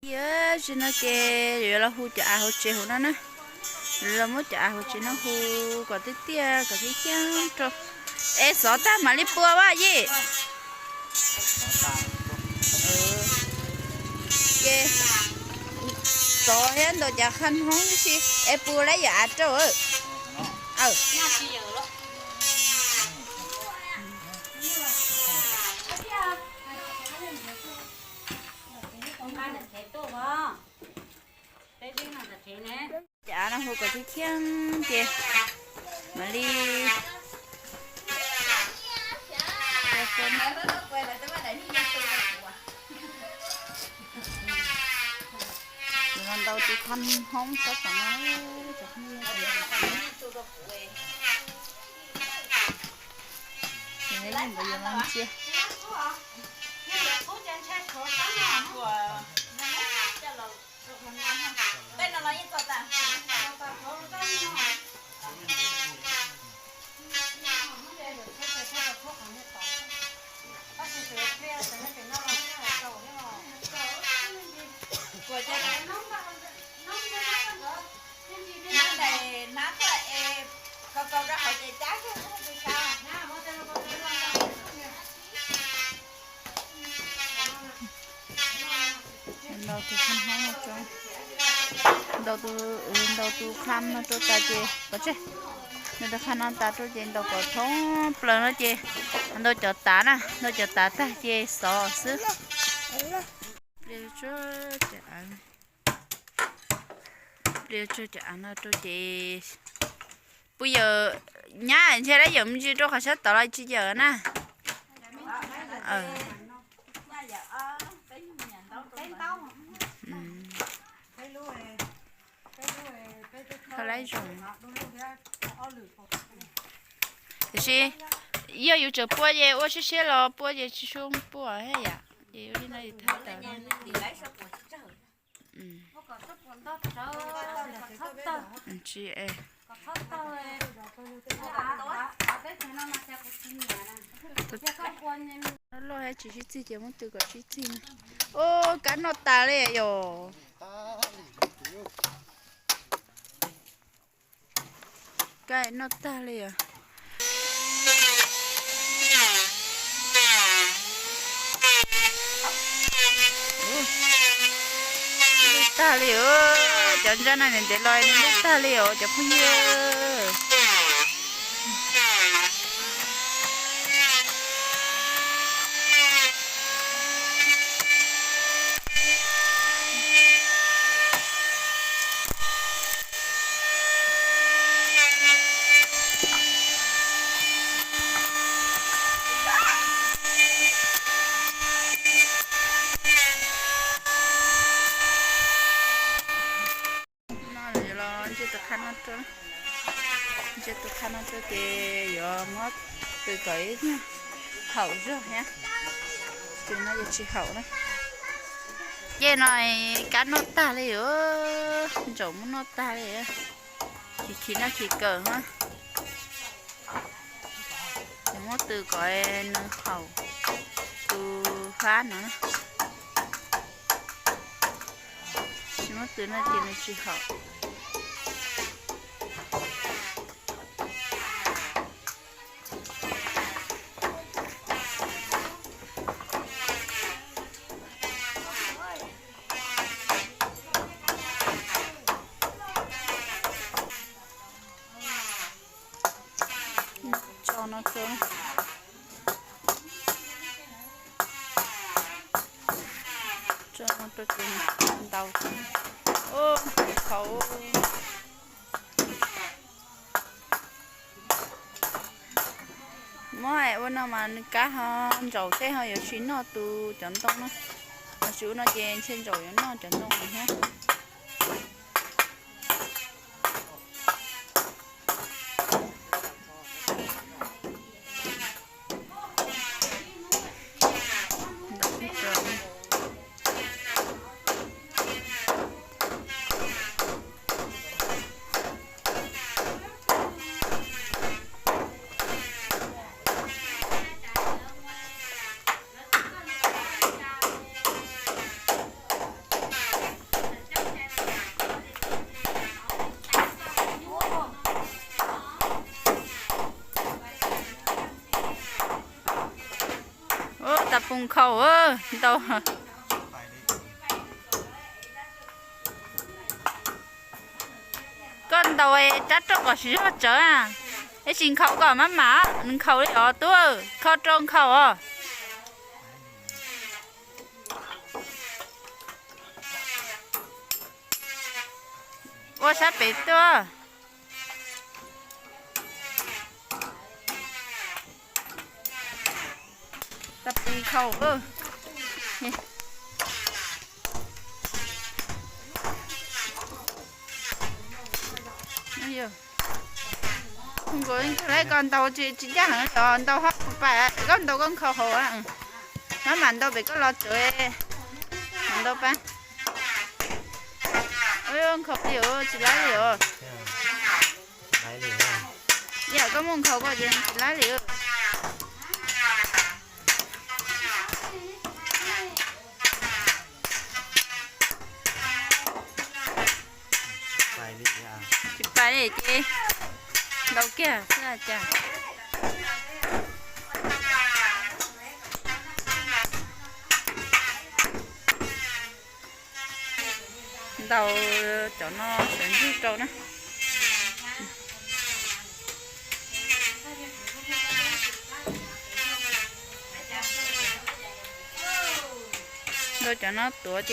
Yơ, či nơ kê, yơ la hu ca a hu če hu nơ nơ. Yơ la mu ca a hu če nơ hu, kua ti tia, kua ti kiang trô. Ê, só ta ma li pua wa yê. Ơ. Kê. Só hê ntô ca khăn hông si. Ê, pu la yơ a trô ơ. Ơ. Ca na hu kua ti kiang če. Ma li. Ntô tu khăn hông só só nơ. Ntô tu khăn hông nơ trô. Ntô tu, ntô tu khăn nơ trô ta če. Kua če. Ntô tu khăn nơ ta trô če, ntô kua thông plơ nơ če. Ntô cọ ta nơ, ntô cọ ta ta če só sư. Pliu trô če a. Pliu trô če a nơ trô če. Pu yơ, nhá, če la yơ mưn či trô kha sa ta la či yơ nơ. Ơ. Hm. Kha lai zông. Či, yơ yu če pua yê, ua si si lo pua yê či sông pua hê yă. Yê yu li nơ yu tha ta. Či ê. Lo hê či si či če mu tu kua či či nơ. Ô, ka no ta le yô. Ka no ta le yô. Ô. Lu ta le ô, chon chon nai ne de loi ne lu ta le ô, chon phu yơ. Nơ, yơ lo, nche tơ khăn nơ trô. Nche tơ khăn nơ trô kê, yơ, mơ tơ kơi nhá. Hậu rơ nhá. Tơ nơ yơ chi hậu nơ. Yê nơ, cá nơ ta lê yơ. Nchô mơ nơ ta lê yơ. Khỉ khỉ nơ khỉ kơ hơ. Yơ mơ tơ kơi nơ hậu. Tơ khăn nơ. Či mă tưn nai ti nai či hŏ. Cho nó trơn. Cho nó trơn đau. Ô, khổ. Mơ ai ua nơ mă nư cá hŏ, nchô tê hŏ yô či nơ tu chón tông nơ. Hŏ či ua nơ chê chen nchô yô nơ chón tông nơ hŏ. ປຸງເຂົ້າເອີ ເຕົາ ກອນເຕົາເອ ຈັດໂຕກອນຊິເຈີອາ ເອຊິງເຂົ້າກອນມາໝາ ໜຶ່ງເຂົ້າເລີຍອໍ ຕົວເຂົ້າຕົງເຂົ້າອໍ ໂອຊາເປຕົວ. ຕະປີເຂົ້າເອີ ນີ້ ນີ້ຢູ່ ຄຸນກໍໄດ້ກ່ອນເຕົາຈິ ຈິຍ່າງເຕົາ ເຕົາຮອດໄປ ກ່ອນເຕົາກ່ອນເຂົ້າໂຫ ມາໝັນເຕົາໄປກໍລໍເຈີ ໝັນເຕົາໄປ ເອີ ເຂົ້າໄປເອີ ຈິຫຼາຍເອີ. ຫຼາຍເລີຍ ຢ່າກໍມຸງເຂົາກໍຈະຫຼາຍເລີຍ ໄປເລີຍ ຊິໄປເລີຍເຈ ດອກແກ້ວ ເພື່ອຈະ ເຕົາ ເຈົ້ານໍເສີນຢູ່ເຕົານະ ໂດຍເຈົ້ານໍຕົວເຈ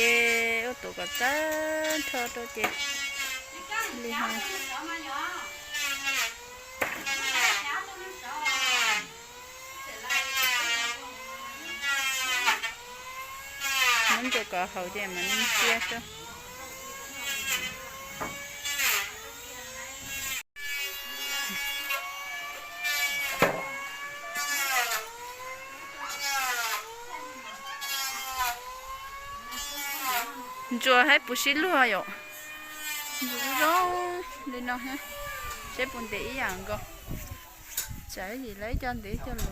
ໂອ ຕົວກໍຕາເທາະໂຕເຈ ລີຮາ. ມັນຈະກໍເຮົາແຈມັນເສຍຕົວ ຈວຍໃຫ້ປູຊິລົວໂຍ ຢູ່ໂລງລີເນາະ ເຊປຸນເຕອີ່ຫຍັງກໍ ໃຈດີໄລຈັນເດຈະໂລ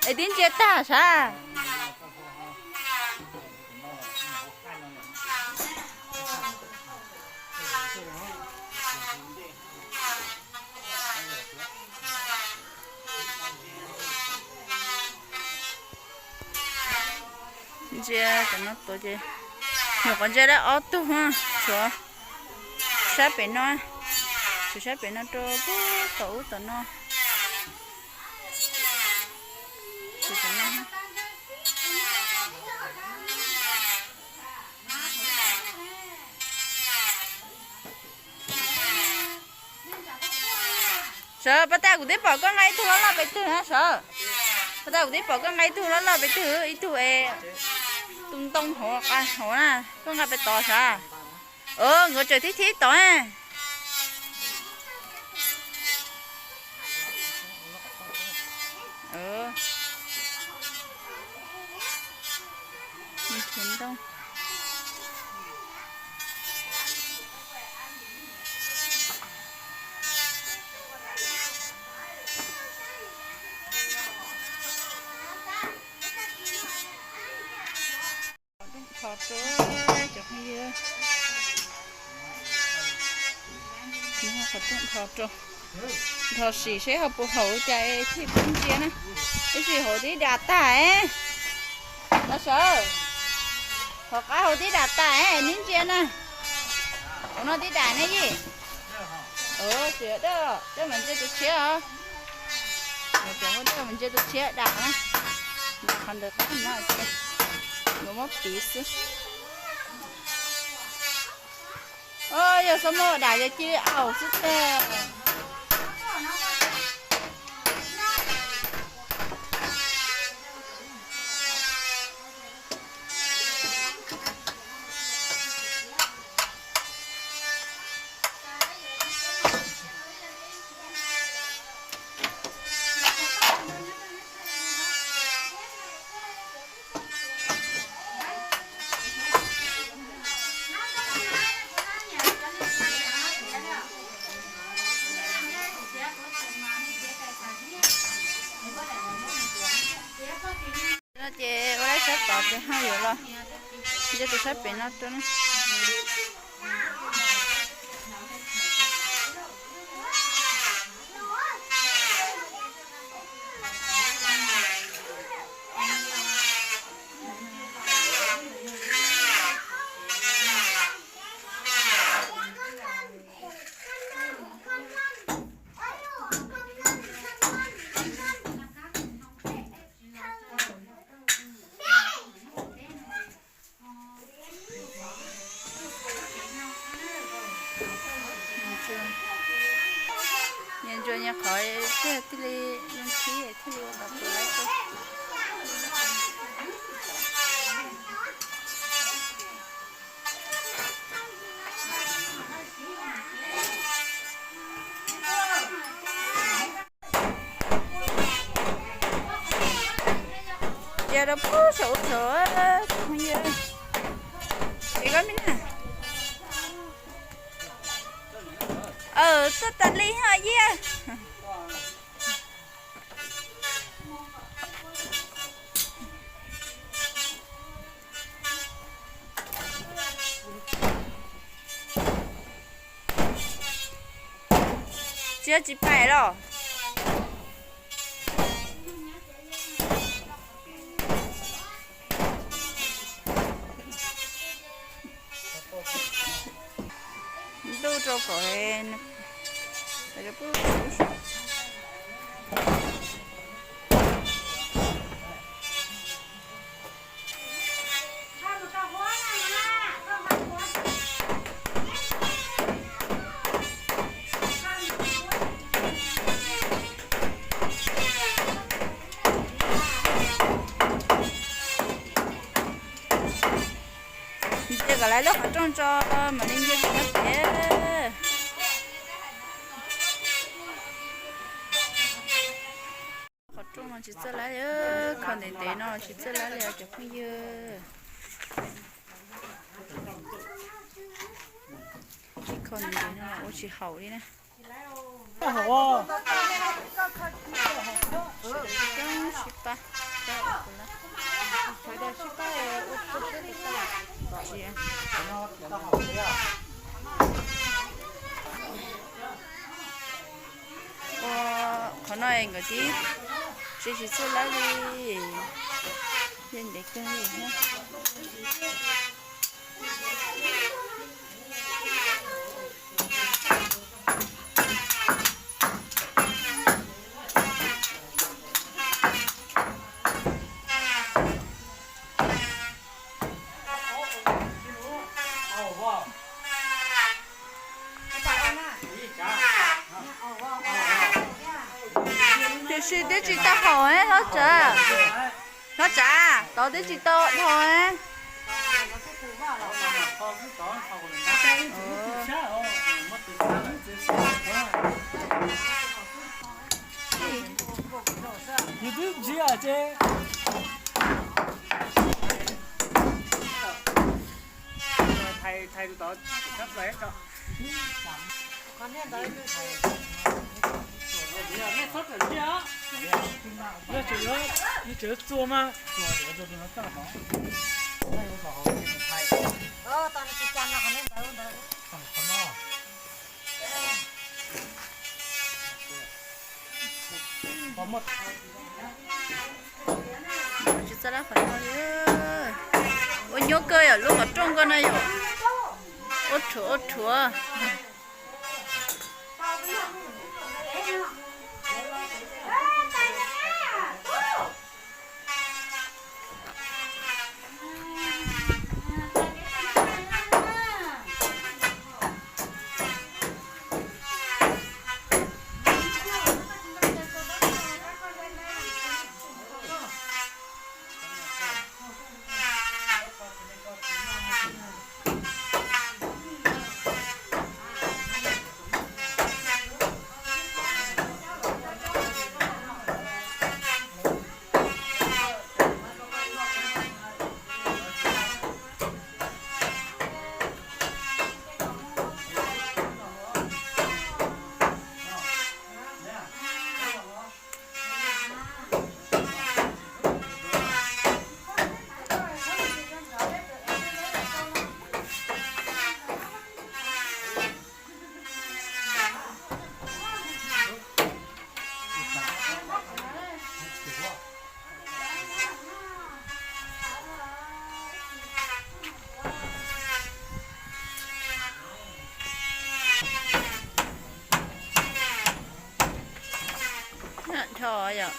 ເອດິນເຈຕາຊາ. ເຈກະນອກໂຕເຈ ຍກກັນເຈໄດ້ອອກຕູ້ຮະ ສວ ຊາເປນນໍ ສວ ຊາເປນນໍໂຕ ປູໂຕອູໂຕນໍ ເສີ ປະແຕກກູຕິປອກກໍໄງທູລະລອບໄປຕື່ນນະເສີ ປະແຕກກູຕິປອກກໍໄງທູລະລອບໄປຕື່ນ ອີ່ທູເອ ຕຸງຕົງຫົວກະຫົວນະ ກໍໄງໄປຕໍ່ຊາ ເອີ ງົວເຈີທີ່ທີ່ຕໍ່ ເອີ ມັນເຫັນຕ້ອງ ຂໍໂທດ ຈົກໃຫ້ເຢີ ຂໍໂທດ ຂໍໂທດ ເຮົາຊິໃຊ້ເຮົາປູເຮົາໃຈທີ່ເພິ່ນເຈຍນະ ໄອ້ຊິເຮົາທີ່ດາຕາເອ ມາເສີ ເຮົາກະເຮົາທີ່ດາຕາເອ ນິນເຈຍນະ ເຮົານອນທີ່ດານະຢີ ເອີ ເສືອເດີ ເດີມັນເຈຕຸເຊຍ ເອີ ເດີມັນເຈຕຸເຊຍ ດານະ ດາຄັນເດີຄັນນະ ໂນມອບປີສ ໂອ້ຍ ສະໂມດາ ຢ່າຈີເອົາສຸດແທ້. ເຈ ບໍ່ໄດ້ໃຊ້ປາກເຈ ເຮົາຢູ່ລະ ຈະໄປໃຊ້ເປັນເນາະໂຕນັ້ນ. ຂໍໂທດເນາະ ຊິເຈີຫຼາຍເດີ ເຂົ້າເຕັມໆເນາະ ຊິເຈີຫຼາຍແລ້ວເຈົ້າພວກເອີຍ ຊິເຂົ້າເຕັມໆເນາະ ໂອ້ ຊິເຂົ້າເລີຍນະ ໂອ້ໂຫ ໂອ້ ຂໍໜ້ອຍເອງກໍຕິ ຊິ ຊິສຸດແລ້ວເດ ເຢັນເດັກເກີນເນາະ. ເດຊິ ເດຊິຕາຫອຍເນາະຈ້າ ເນາະຈ້າ ຕອນເດຊິຕາຫອຍ. ໂອ້ ໂຍເກີຍ ລູກກະຕົງກະນະໂຍ ໂອ້ໂຖ ໂອ້ໂຖ. ທໍ່ເຈົ້າ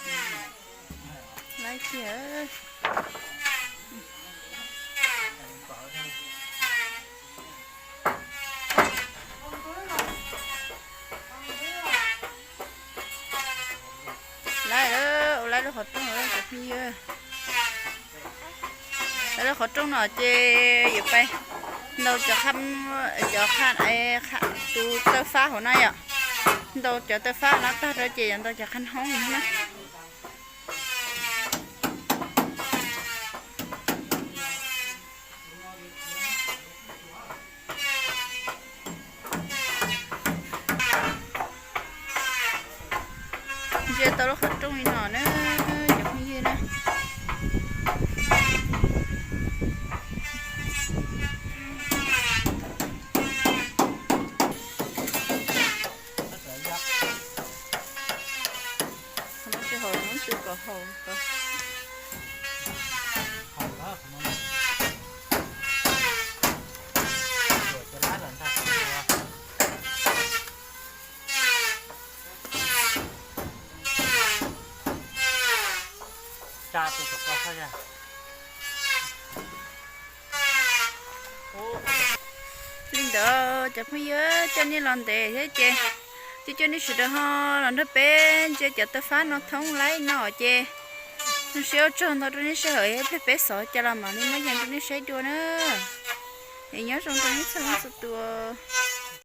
ຫຼາຍເທື່ອ ຫຼາຍເດີ ໂອ້ ຫຼາຍເດີ ເຂົ້າຕົ້ມເດີ ຈະມີເດີ ຫຼາຍເດີ ເຂົ້າຕົ້ມເນາະ ເຈ ຢູ່ໄປ ເຮົາຈະຄຳ ຈະຄານໄອ້ ຄະ ຕູເຕົາຟ້າຫົວໜ້ອຍອະ ເຮົາຈະເຕົາຟ້ານະ ຕາເດີ ເຈ ເຮົາຈະຄານຫ້ອງນະ. ເຈໂຕລະ ເຂົ້າຕົ້ມອີ່ໜໍ່ເນີ ຈັກມີເຍອະນະ ມັນຈະຫອມ ມັນສຸກກໍຫອມກໍ Lindo, chào phu yơ, chào ni lon de, he che. Che chào ni shu de ho, lon de pen, che chào tơ fa no thong lai no che. Ni shu cho no ni shu he, pe pe so, chào la ma ni ma yan ni shu dua na. He nhớ trong trong ni sa sa tua.